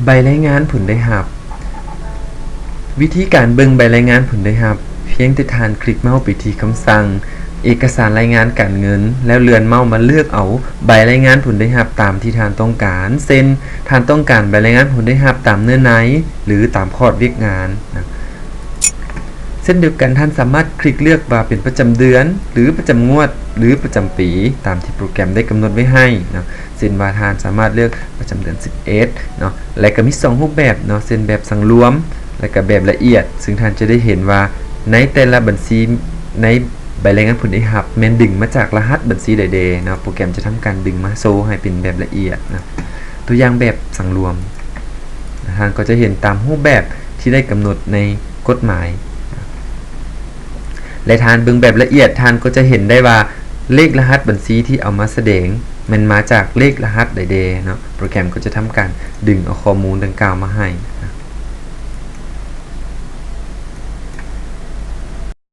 ໃບລາຍງານຜົນໄດ້ຮັບ. ວິທີການເບິ່ງໃບລາຍງານຜົນໄດ້ຮັບ, ພຽງແຕ່ທ່ານຄລິກເມົາສ໌ໄປທີ່ຄຳສັ່ງເອກະສານລາຍງານການເງິນ ແລ້ວເລື່ອນເມົາສ໌ມາເລືອກເອົາໃບລາຍງານຜົນໄດ້ຮັບຕາມທີ່ທ່ານຕ້ອງການ, ເຊັ່ນ ທ່ານຕ້ອງການໃບລາຍງານຜົນໄດ້ຮັບຕາມເນື້ອໃນ ຫຼື ຕາມຂອດວຽກງານນະ. ເຊັ່ນດຽວກັນ, ທ່ານສາມາດຄລິກເລືອກວ່າເປັນປະຈຳເດືອນ ຫຼື ປະຈຳງວດ ຫຼື ປະຈຳປີ ຕາມທີ່ໂປຣແກຣມໄດ້ກຳນົດໄວ້ໃຫ້ເນາະ. ເຊັ່ນວ່າທ່ານສາມາດເລືອກປະຈຳເດືອນສິບເອັດເນາະ, ແລະ ກໍມີສອງຮູບແບບເນາະ, ເຊັ່ນແບບສັງລວມ ແລະ ກໍແບບລະອຽດ, ຊຶ່ງທ່ານຈະໄດ້ເຫັນວ່າໃນແຕ່ລະບັນຊີໃນໃບລາຍງານຜົນໄດ້ຮັບ ແມ່ນດຶງມາຈາກລະຫັດບັນຊີໃດແດ່ເນາະ. ໂປຣແກຣມຈະທຳການດຶງມາໂຊໃຫ້ເປັນແບບລະອຽດເນາະ. ຕົວຢ່າງແບບສັງລວມ, ທ່ານກໍຈະເຫັນຕາມຮູບແບບທີ່ໄດ້ກຳນົດໃນກົດໝາຍ ແລະ ທ່ານເບິ່ງແບບລະອຽດ, ທ່ານກໍຈະເຫັນໄດ້ວ່າເລກລະຫັດບັນຊີທີ່ເອົາມາສະແດງແມ່ນມາຈາກເລກລະຫັດໃດແດ່ເນາະ. ໂປຣແກຣມກໍຈະທຳການດຶງເອົາຂໍ້ມູນດັ່ງກ່າວມາໃຫ້.